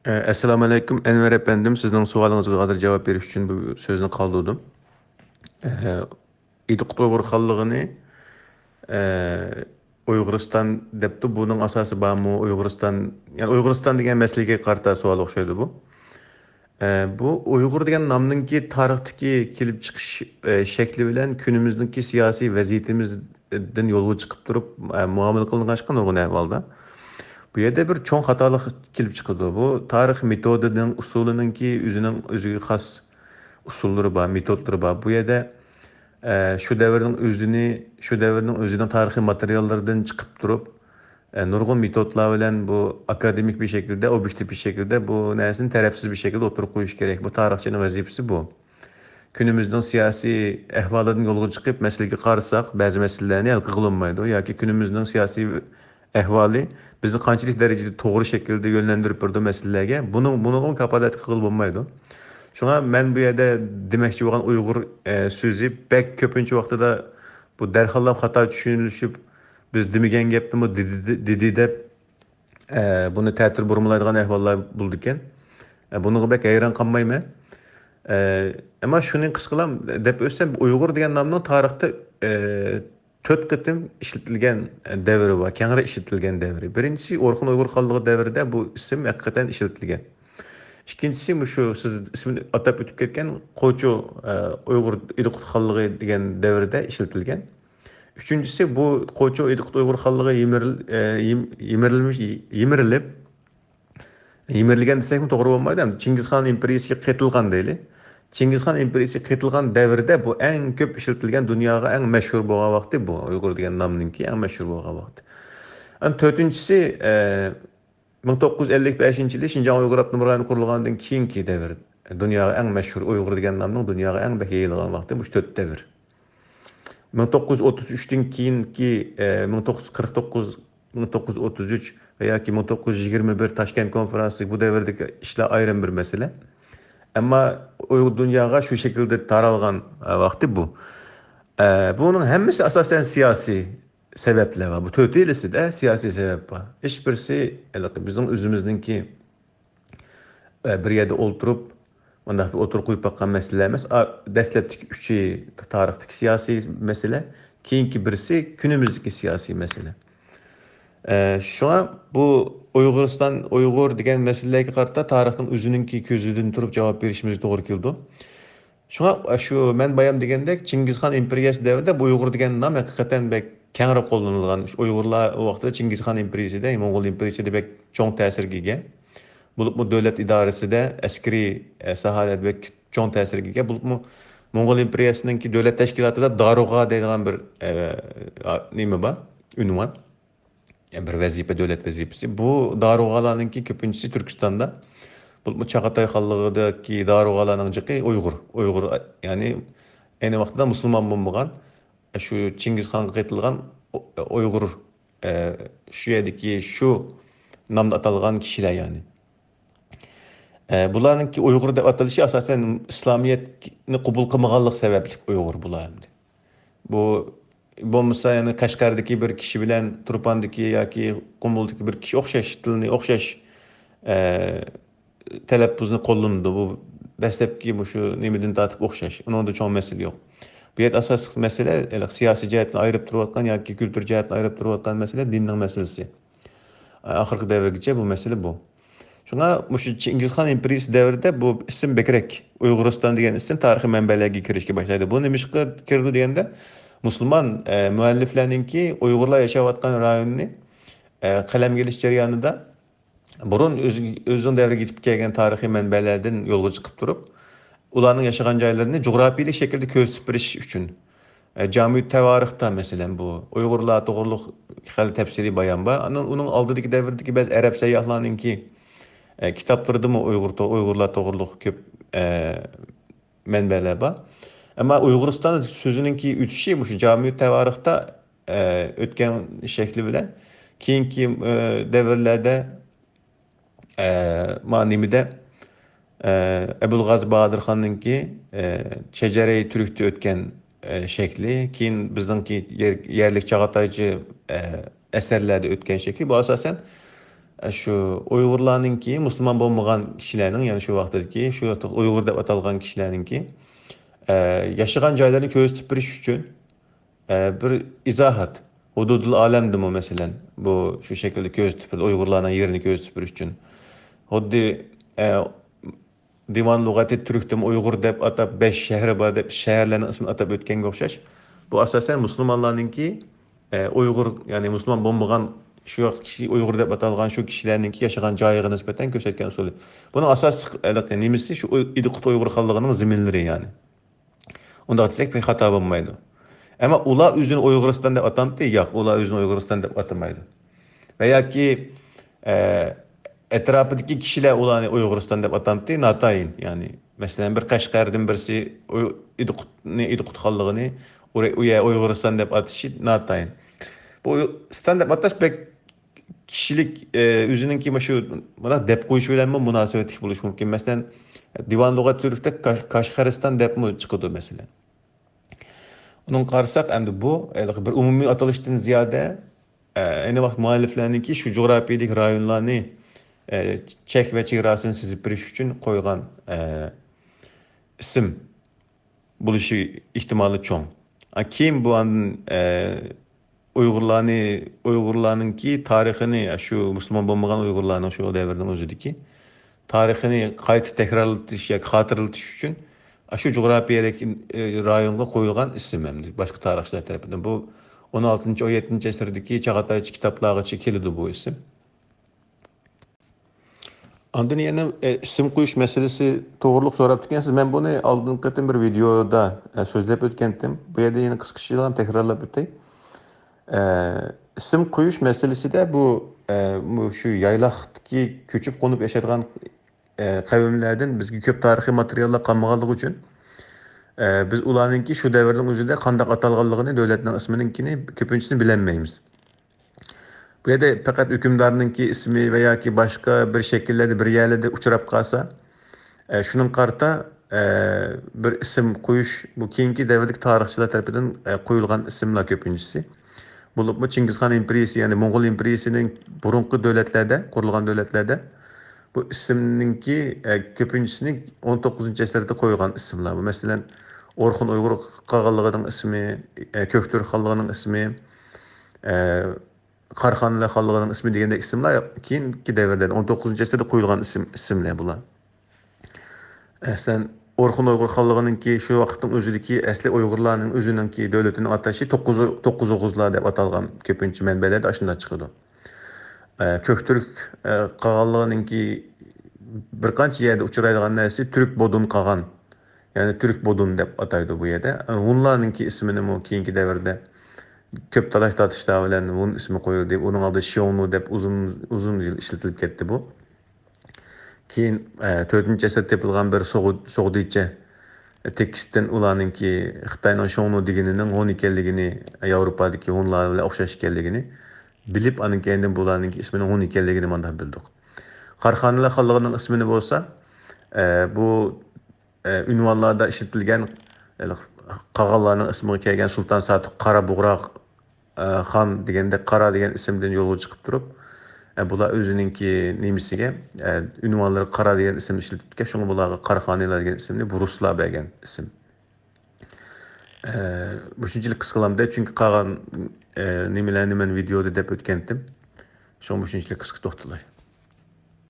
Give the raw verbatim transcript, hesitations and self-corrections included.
ئە، ئەسسالامۇئەلەيكۇم، ئەنۋەر ئەپەندىم، سىزنىڭ سوئالىڭىزغا ھازىر جاۋاب بېرىش ئۈچۈن بۇ سۆزنى قالدۇردۇم. ئە، ئىدىقۇت ئۇيغۇر خانلىقىنى، ئە، ئۇيغۇرىستان دەپتۇ. بۇنىڭ ئاساسى بارمۇ؟ ئۇيغۇرىستان، يەنى ئۇيغۇرىستان دېگەن مەسىلىگە قارىتا سوئال ئوخشايدۇ بۇ. ئە، بۇ ئۇيغۇر دېگەن نامنىڭكى تارىختىكى كېلىپ چىقىش، ئە، شەكلى بىلەن كۈنىمىزدىكى سىياسىي ۋەزىيىتىمىزدىن يولغا چىقىپ تۇرۇپ، ئە، مۇئامىلە قىلىنغاچقا نۇرغۇن ئەھۋالدا. بۇ يەردە بىر چوڭ خاتالىق كېلىپ چىقىدۇ. بۇ تارىخ مېتودىنىڭ، ئۇسۇلىنىڭكى ئۆزىنىڭ، ئۆزىگە خاس ئۇسۇللىرى بار، مېتودلىرى بار. بۇ يەردە، ئە، شۇ دەۋرنىڭ ئۆزىنى، شۇ دەۋرنىڭ ئۆزىنىڭ تارىخىي ماتېرىياللىرىدىن چىقىپ تۇرۇپ، ئە، نۇرغۇن مېتودلار بىلەن بۇ ئاكادېمىك بىر شەكىلدە، ئوبيېكتىپ بىر شەكىلدە بۇ نەرسىنى تەرەپسىز بىر شەكىلدە ئوتتۇرىغا قويۇش كېرەك. بۇ تارىخچىنىڭ ۋەزىپىسى بۇ. كۈنىمىزنىڭ سىياسىي ئەھۋالىدىن يولغا چىقىپ، مەسىلىگە قارىساق، بەزى مەسىلىلەرنى ھەل قىلغىلى بولمايدۇ ياكى كۈنىمىزنىڭ سىياسىي ئەھۋالى بىزنى قانچىلىك دەرىجىدە توغرا شەكىلدە يۆنلەندۈرۈپ بېرىدۇ مەسىلىلەرگە، بۇنىڭ، بۇنىڭغىمۇ كاپالەتلىك قىلغىلى بولمايدۇ. شۇڭا مەن بۇ يەردە دېمەكچى بولغان ئۇيغۇر، ئە، سۆزى بەك كۆپىنچە ۋاقتىدا بۇ دەرھاللا خاتا چۈشىنىلىشىپ، بىز دېمىگەن گەپنىمۇ دېدى، دېدى دەپ، ئە، بۇنى تەتۈر بۇرمىلايدىغان ئەھۋاللار بولىدىكەن. ئە، بۇنىڭغا بەك ھەيران قالمايمەن. ئە، ئەمما شۇنى قىس قىلام دەپ ئۆتسەم، ئۇيغۇر دېگەن نامنىڭ تارىختا، ئە، تۆت قېتىم ئىشلىتىلگەن دەۋرى بار، كەڭرى ئىشلىتىلگەن دەۋرى. بىرىنچىسى، ئورخۇن ئۇيغۇر خانلىقى دەۋرىدە بۇ ئىسىم ھەقىقەتەن ئىشلىتىلگەن. ئىككىنچىسى، مۇشۇ سىز ئىسمىنى ئاتاپ ئۆتۈپ كەتكەن قوچۇ، ئە، ئۇيغۇر ئىدىقۇت خانلىقى دېگەن دەۋرىدە ئىشلىتىلگەن. ئۈچىنچىسى، بۇ قوچۇ ئىدىقۇت ئۇيغۇر خانلىقى يىمىرىل-، ئە، يىم-، يىمىرىلمىش-، يىمىرىلىپ، يىمىرىلگەن دېسەكمۇ توغرا بولمايدۇ، ئەمدى چىڭگىزخان ئىمپېرىيىسىگە قېتىلغان دەيلى. چىڭگىزخان ئىمپېرىيىسىگە قېتىلغان دەۋردە بۇ ئەڭ كۆپ ئىشلىتىلگەن، دۇنياغا ئەڭ مەشھۇر بولغان ۋاقتى بۇ. ئۇيغۇر دېگەن نامنىڭكى ئەڭ مەشھۇر بولغان ۋاقتى. ئەمدى تۆتىنچىسى، ئە، مىڭ توققۇز يۈز ئەللىك بەشىنچى يىلى شىنجاڭ ئۇيغۇر ئاپتونوم رايونى قۇرۇلغاندىن كېيىنكى دەۋر. دۇنياغا ئەڭ مەشھۇر، ئۇيغۇر دېگەن نامنىڭ دۇنياغا ئەڭ بەك يېيىلغان ۋاقتى مۇشۇ تۆت دەۋر. مىڭ توققۇز يۈز ئوتتۇز ئۈچتىن كېيىنكى، ئە، مىڭ توققۇز يۈز قىرىق توققۇز، مىڭ توققۇز يۈز ئوتتۇز ئۈچ ۋە ياكى مىڭ توققۇز يۈز يىگىرمە بىر تاشكەنت كونفېرانسى، بۇ دەۋردىكى ئىشلار ئايرىم بىر مەسىلە. ئەمما ئۇيغۇر دۇنياغا شۇ شەكىلدە تارالغان، ئە، ۋاقتى بۇ. ئە، بۇنىڭ ھەممىسى ئاساسەن سىياسىي سەۋەبلەر بار. بۇ تۆتىلىسىدە سىياسىي سەۋەب بار. ھېچبىرسى ھېلىقى بىزنىڭ ئۆزىمىزنىڭكى، ئە، بىر يەردە ئولتۇرۇپ، مۇنداق بىر ئوتتۇرىغا قويۇپ باققان مەسىلە ئەمەس. ئا، دەسلەپتىكى ئۈچى تارىختىكى سىياسىي مەسىلە، كېيىنكى بىرسى كۈنىمىزدىكى سىياسىي مەسىلە. ئە، شۇڭا بۇ ئۇيغۇرىستان، ئۇيغۇر دېگەن مەسىلىلەرگە قارىتا تارىخنىڭ ئۆزىنىڭكى كۆزىدىن تۇرۇپ جاۋاب بېرىشىمىزگە توغرا كېلىدۇ. شۇڭا شۇ مەن بايام دېگەندەك، چىڭگىزخان ئىمپېرىيەسى دەۋرىدە بۇ ئۇيغۇر دېگەن نام ھەقىقەتەن بەك كەڭرى قوللىنىلغان. ئۇيغۇرلار ئۇ ۋاقىتتا چىڭگىزخان ئىمپېرىيىسىدە، موڭغۇل ئىمپېرىيىسىدە بەك چوڭ تەسىرگە ئىگە. بولۇپمۇ دۆلەت ئىدارىسىدە، ئەسكىرىي، ئە، ساھەلەردە بەك چوڭ تەسىرگە ئىگە. بولۇپمۇ موڭغۇل ئىمپېرىيەسىنىڭكى دۆلەت تەشكىلاتىدا دارۇغا دەيدىغان بىر، ئە، نېمە بار، ئۇنۋان. يەنى بىر ۋەزىپە، دۆلەت ۋەزىپىسى. بۇ دارۇغالارنىڭكى كۆپىنچىسى تۈركىستاندا. بولۇپمۇ چاغاتاي خانلىقىدىكى دارۇغالارنىڭ جىقى ئۇيغۇر. ئۇيغۇر، يەنى ئەينى ۋاقتىدا مۇسۇلمان بولمىغان، شۇ چىڭگىزخانغا قېتىلغان ئۇ-، ئۇيغۇر، ئە، شۇ يەردىكى شۇ نامدا ئاتالغان كىشىلەر يەنى. ئە، بۇلارنىڭكى ئۇيغۇر دەپ ئاتىلىشى ئاساسەن ئىسلامىيەتنى قوبۇل قىلمىغانلىق سەۋەبلىك ئۇيغۇر بۇلار ئەمدى. بۇ بولمىسا، يەنى قەشقەردىكى بىر كىشى بىلەن تۇرپاندىكى ياكى قۇمۇلدىكى بىر كىشى ئوخشاش تىلنى، ئوخشاش، ئە، تەلەپپۇزنى قوللىنىدۇ. بۇ دەسلەپكى مۇشۇ نېمىدىن تارتىپ ئوخشاش. ئۇنىڭدا چوڭ مەسىلە يوق. بۇ يەردە ئاساسلىق مەسىلە، ھېلىقى سىياسىي جەھەتتىن ئايرىپ تۇرۇۋاتقان ياكى كۈلتۈر جەھەتتىن ئايرىپ تۇرۇۋاتقان مەسىلە دىننىڭ مەسىلىسى. ئاخىرقى دەۋرگىچە بۇ مەسىلە بۇ. شۇڭا مۇشۇ چىڭگىزخان ئىمپېرىيىسى دەۋرىدە بۇ ئىسىم بەكرەك، ئۇيغۇرىستان دېگەن ئىسىم تارىخىي مەنبەلەرگە كىرىشكە باشلايدۇ. بۇ نېمىشقا كىرىدۇ دېگەندە، مۇسۇلمان، ئە، مۇئەللىپلەرنىڭكى ئۇيغۇرلار ياشاۋاتقان رايوننى، ئە، قەلەمگە ئېلىش جەريانىدا بۇرۇن ئۆز-، ئۆزىنىڭ دەۋرىگە يېتىپ كەلگەن تارىخىي مەنبەلەردىن يولغا چىقىپ تۇرۇپ، ئۇلارنىڭ ياشىغان جايلىرىنى جۇغراپىيىلىك شەكىلدە كۆرسىتىپ بېرىش ئۈچۈن. ئە، جامىئۇت تەۋارىختا، مەسىلەن، بۇ ئۇيغۇرلار توغرۇلۇق خېلى تەپسىلىي بايان بار. ئانىڭ، ئۇنىڭ ئالدىدىكى دەۋردىكى بەزى ئەرەب سەيياھلارنىڭكى، ئە، كىتابلىرىدىمۇ ئۇيغۇر تو-، ئۇيغۇرلار توغرۇلۇق كۆپ، ئە، مەنبەلەر بار. ئەمما ئۇيغۇرىستان سۆزىنىڭكى ئۆتۈشى مۇشۇ جامىئۇت تەۋارىختا، ئە، ئۆتكەن شەكلى بىلەن كېيىنكى، ئە، دەۋرلەردە ئە، ما نېمىدە، ئە، ئەبۇلغازى باھادىرخاننىڭكى، ئە، شەجەرەي تۈركتە ئۆتكەن، ئە، شەكلى، كېيىن بىزنىڭكى يەر-، يەرلىك چاغاتايچە، ئە، ئەسەرلەردە ئۆتكەن شەكلى. بۇ ئاساسەن ئە، شۇ ئۇيغۇرلارنىڭكى، مۇسۇلمان بولمىغان كىشىلەرنىڭ، يەنى شۇ ۋاقىتتىكى شۇ ئۇيغۇر دەپ ئاتالغان كىشىلەرنىڭكى، ئە، ياشىغان جايلىرىنى كۆرسىتىپ بېرىش ئۈچۈن، ئە، بىر ئىزاھات. ھۇدۇدۇل ئالەمدىمۇ، مەسىلەن، بۇ شۇ شەكىلدە كۆرسىتىپ بېرىلدى، ئۇيغۇرلارنىڭ يېرىنى كۆرسىتىپ بېرىش ئۈچۈن. خۇددى، ئە، دىۋان لۇغەتى تۈركتىمۇ ئۇيغۇر دەپ ئاتاپ، بەش شەھىرى بار دەپ، شەھەرلەرنىڭ ئىسمىنى ئاتاپ ئۆتكەنگە ئوخشاش. بۇ ئاساسەن مۇسۇلمانلارنىڭكى، ئە، ئۇيغۇر، يەنى مۇسۇلمان بولمىغان شۇ ۋاقىت كىشى ئۇيغۇر دەپ ئاتالغان شۇ كىشىلەرنىڭكى ياشىغان جايىغا نىسبەتەن كۆرسەتكەن ئۇسۇلى. بۇنىڭ ئاساسلىق، ئە، نېمىسى شۇ ئۇي-، ئىدىقۇت ئۇيغۇر خانلىقىنىڭ زېمىنلىرى، يەنى. ئۇنداق دېسەك، بىر خاتا بولمايدۇ. ئەمما ئۇلار ئۆزىنى ئۇيغۇرىستان دەپ ئاتامتى؟ ياق، ئۇلار ئۆزىنى ئۇيغۇرىستان دەپ ئاتىمايدۇ. ۋە ياكى، ئە، ئەتراپىدىكى كىشىلەر ئۇلارنى ئۇيغۇرىستان دەپ ئاتامتى؟ ناتايىن. يەنى، مەسىلەن، بىر قەشقەردىن بىرسى ئۇي-، ئىدىقۇتنى، ئىدىقۇت خانلىقىنى ئۇرا-، ئۇ يەر ئۇيغۇرىستان دەپ ئاتىشى ناتايىن. بۇ ئۇيغۇرىستان دەپ ئاتاش بەك كىشىلىك، ئە، ئۆزىنىڭكى مۇشۇ مۇنداق دەپ قويۇشى بىلەنمۇ مۇناسىۋەتلىك بولۇشى مۇمكىن. مەسىلەن، دىۋان لۇغەت تۈركتە كاش-، كاشغەرىستان دەپمۇ چىقىدۇ، مەسىلەن. ئۇنىڭغا قارىساق، ئەمدى بۇ ھېلىقى بىر ئومۇمىي ئاتىلىشتىن زىيادە، ئە، ئەينى ۋاقىت مۇئەللىفلەرنىڭكى شۇ جۇغراپىيەدىكى رايونلارنى، ئە، چەك ۋە چېگراسىنى سىزىپ بېرىش ئۈچۈن قويغان، ئە، ئىسىم بولۇشى ئېھتىمالى چوڭ. ئا، كېيىن بۇ ئاندىن، ئە، ئۇيغۇرلارنى، ئۇيغۇرلارنىڭكى تارىخىنى، شۇ مۇسۇلمان بولمىغان ئۇيغۇرلارنىڭ شۇ دەۋرنىڭ ئۆزىدىكى تارىخىنى قايتا تەكرارلىتىش ياكى خاتىرىلىتىش ئۈچۈن، ئا، شۇ جۇغراپىيەدىكى، ئە، رايونغا قويۇلغان ئىسىم ئەمدى باشقا تارىخچىلار تەرىپىدىن. بۇ ئون ئالتىنچى، ئون يەتتىنچى ئەسىردىكى چاغاتايچە كىتابلارغىچە كېلىدۇ بۇ ئىسىم. ئاندىن يەنە، ئە، ئىسىم قويۇش مەسىلىسى توغرۇلۇق سوراپتىكەنسىز. مەن بۇنى ئالدىنقى قېتىم بىر ۋىدېيودا، ئە، سۆزلەپ ئۆتكەنتىم. بۇ يەردە يەنە قىسقىچە تەكرارلاپ ئۆتەي. ئە، ئىسىم قويۇش مەسىلىسىدە بۇ، ئە، بۇ شۇ يايلاقتىكى كۆچۈپ قونۇپ ياشايدىغان، ئە، قەۋملەردىن بىزگە كۆپ تارىخىي ماتېرىياللار قالمىغانلىقى ئۈچۈن، ئە، بىز ئۇلارنىڭكى شۇ دەۋرنىڭ ئۆزىدە قانداق ئاتالغانلىقىنى، دۆلەتنىڭ ئىسمىنىڭكىنى كۆپىنچىسىنى بىلەلمەيمىز. بۇ يەردە پەقەت ھۆكۈمدارنىڭكى ئىسمى ۋە ياكى باشقا بىر شەكىللەردە بىر يەرلەردە ئۇچراپ قالسا، ئە، شۇنىڭغا قارىتا، ئە، بىر ئىسىم قويۇش، بۇ كېيىنكى دەۋردىكى تارىخچىلار تەرىپىدىن، ئە، قويۇلغان ئىسىملار كۆپىنچىسى. بولۇپمۇ چىڭگىزخان ئىمپېرىيىسى، يەنى موڭغۇل ئىمپېرىيىسىنىڭ بۇرۇنقى دۆلەتلەردە، قۇرۇلغان دۆلەتلەردە بۇ ئىسىمنىڭكى، ئە، كۆپىنچىسىنى ئون توققۇزىنچى ئەسىردە قويغان ئىسىملار. بۇ، مەسىلەن، ئورخۇن ئۇيغۇر قاغانلىقىنىڭ ئىسمى، ئە، كۆكتۈرك خانلىقىنىڭ ئىسمى، ئە، قاراخانىيلار خانلىقىنىڭ ئىسمى دېگەندەك ئىسىملار كېيىنكى دەۋرلەردە، ئون توققۇزىنچى ئەسىردە قويۇلغان ئىسىم، ئىسىملار بۇلار. ئەسلەن، ئورخۇن ئۇيغۇر خانلىقىنىڭكى شۇ ۋاقىتنىڭ ئۆزىدىكى ئەسلى ئۇيغۇرلارنىڭ ئۆزىنىڭكى دۆلىتىنىڭ ئاتىشى توققۇز، توققۇز ئوغۇزلار دەپ ئاتالغان، كۆپىنچە مەنبەلەردە ئاشۇنداق چىقىدۇ. ئە، كۆكتۈرك، ئە، قاغانلىقىنىڭكى بىر قانچە يەردە ئۇچرايدىغان نەرسە تۈرك بودۇن قاغان. يەنى تۈرك بودۇن دەپ ئاتايدۇ بۇ يەردە. ھۇنلارنىڭكى ئىسمىنىمۇ كېيىنكى دەۋردە كۆپ تالاش-تارتىشلار بىلەن ھۇن ئىسمى قويۇلدى. ئۇنىڭ ئالدىدا شيوڭنۇ دەپ ئۇزۇن، ئۇزۇن يىل ئىشلىتىلىپ كەتتى بۇ. كېيىن، ئە، تۆتىنچى ئەسىردە تېپىلغان بىر سوغۇ-، سوغدىچە تېكىستتىن ئۇلارنىڭكى خىتاينىڭ شيوڭنۇ دېگىنىنىڭ ھۇن ئىكەنلىكىنى، ياۋروپادىكى ھۇنلار بىلەن ئوخشاش ئىكەنلىكىنى بىلىپ، ئاندىن كېيىن بۇلارنىڭكى ئىسمىنىڭ ھۇن ئىكەنلىكىنى مانداق بىلدۇق. قاراخانىيلار خانلىقىنىڭ ئىسمىنى بولسا، ئە، بۇ، ئە، ئۇنۋانلاردا ئىشلىتىلگەن، ئە، قاغانلارنىڭ ئىسمىغا كەلگەن سۇلتان ساتۇق قارا بۇغرا، ئە، خان دېگەندە قارا دېگەن ئىسىمدىن يولغا چىقىپ تۇرۇپ، ئە، بۇلار ئۆزىنىڭكى نېمىسىگە، ئە، ئۇنۋانلىرى قارا دېگەن ئىسىمنى ئىشلىتىپتىكەن، شۇڭا بۇلارغا قاراخانىيلار دېگەن ئىسىمنى بۇ رۇسلار بەرگەن ئىسىم. ئە، مۇشۇنچىلىك قىسقىلامدا، چۈنكى قالغان، ئە، نېمىلەرنى مەن ۋىدېيودا دەپ ئۆتكەنتىم. شۇڭا مۇشۇنچىلىك قىسقا توختىلاي.